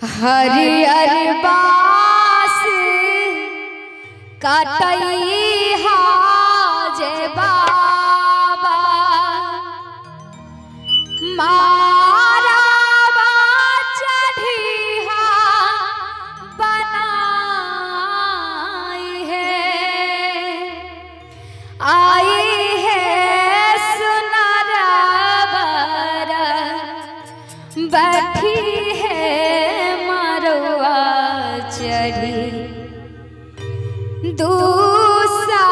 हरियर बास कटई हाजे बाबा मारा चढ़िया बनाई है आई है सुनारा बारा बैठी है मरुआ चढ़ी दूसरा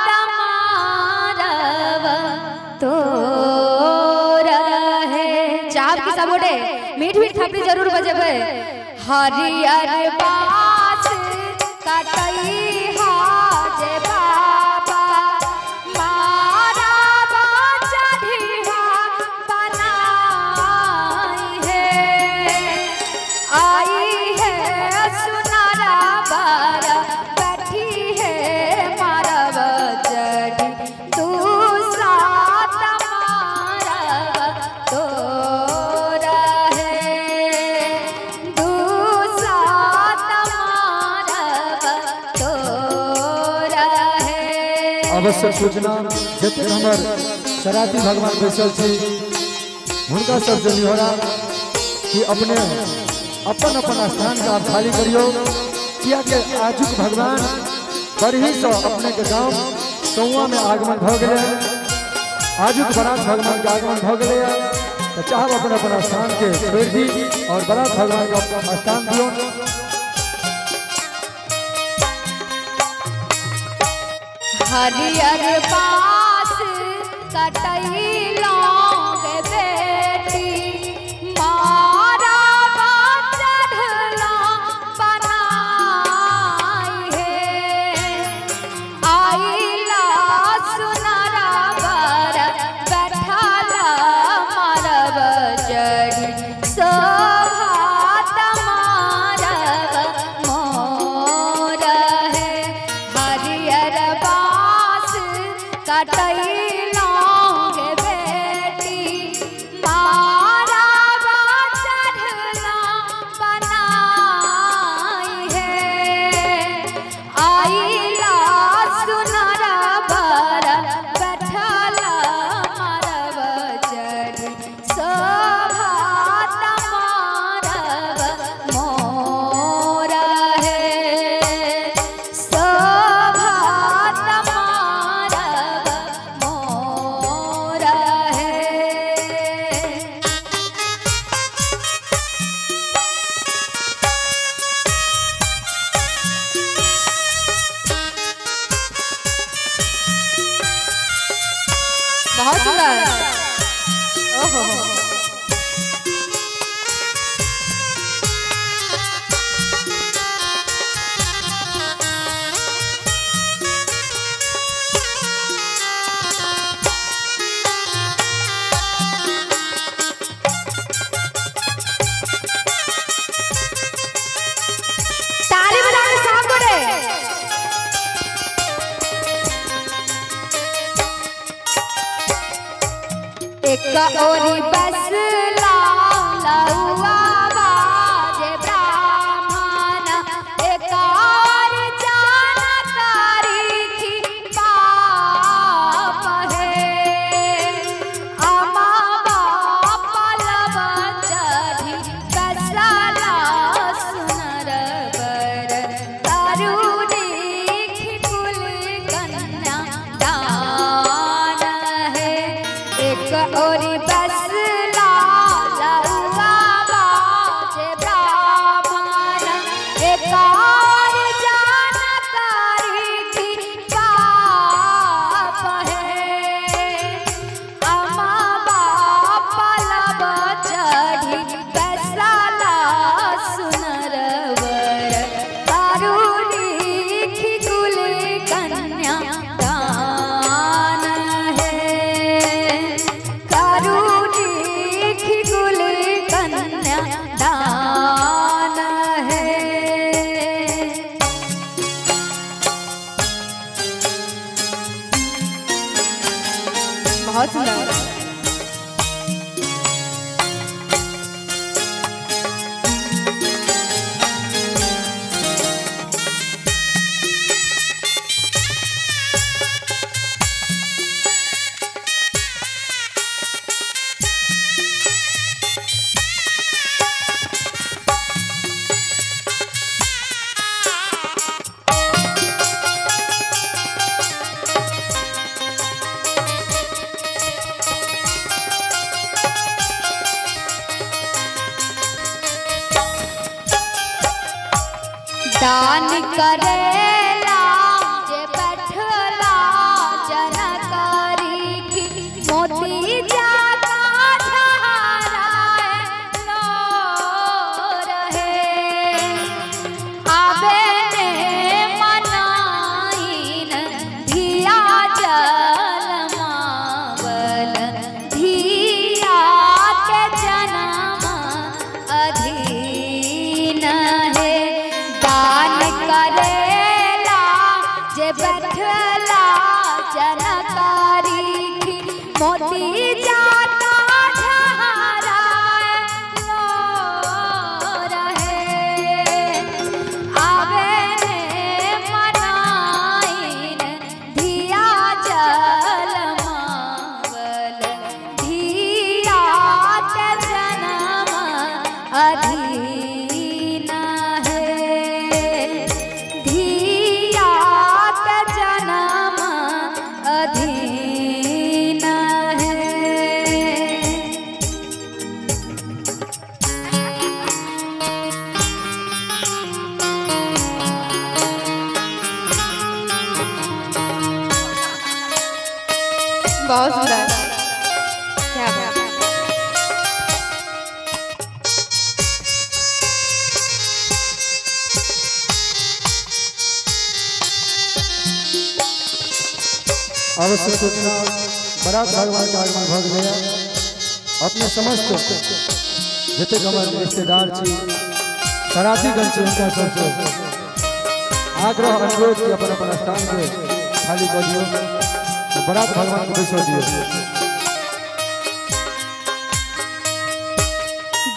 तमारव तो रहे। चाप की सबोटे मीठ मीठ थपड़ी जरूर बजेबे। हरियर बास कटई हाजे बाबा मारा चढ़िया बनाई है आई है सुनारा बारा बैठी है मारव चढ़ी दूसरा तमारव तो रहे दूसरा तमारव तो रहे। अवश्य सूचना जतेक हमर सराती भगवान बैसल छी हुनका सबसे निहोरा कि अपने अपन अपन स्थान के आप खाली करियो, किया के आजुक भगवान बरही से अपने के गांव कौआ में आगमन भ गेलै। आजुक बरात भगवान के आगमन भ गेलै तो चाहब अपन अपन स्थान के छोड़ दी और बरात भगवान के स्थान दियो। हरियर बास कटई लौंग बेटी मारा चढ़ला बनाई है आईला सुनारा बर बैठाला मारव चढ़ी शोभा तमारव मोर है। हरियर बास कटई लौंग बेटी मारा चढ़ला बनाई है आईला सुनारा बर बैठला मारव चढ़ी शोभा तमारव मोर है शोभा तमारव मोर है। बहुत सुंदर। ओहो ताली बजा के साफ गोटे। एक ओरी बस लौआ बाजे ब्राह्मण एक और जानकारी की बाप है अमा बाप लब चढ़ी बसला सुनर बर तरुणी कुल कन्या दान है। एक ओरी बस ला दान करेला जे बैठला जनकारी की मोती जाता ठहराए लो रहे। आवे ने मनाइन धिया जल मावल धिया के जन्म अधीन है। दान करेला जे बैठला जनकारी की मोती जाता ठहराए लो रहे। आवे ने मनाइन धिया जल मावल धिया के जन्म अधीन है। धिया के जन्म अधीन है। बहुत सुंदर, क्या बात। अवश्य सूचना बरात भगवान के आगमन भऽ गेलैए। अपने समस्त जतेक हमर रिश्तेदार छी, सरातीगण छी, हुनका सबसे आग्रह अनुरोध कि अपन अपन स्थान के खाली कऽ दियौ, बरात भगवान के बैसऽ दियौ।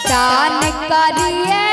दान करिए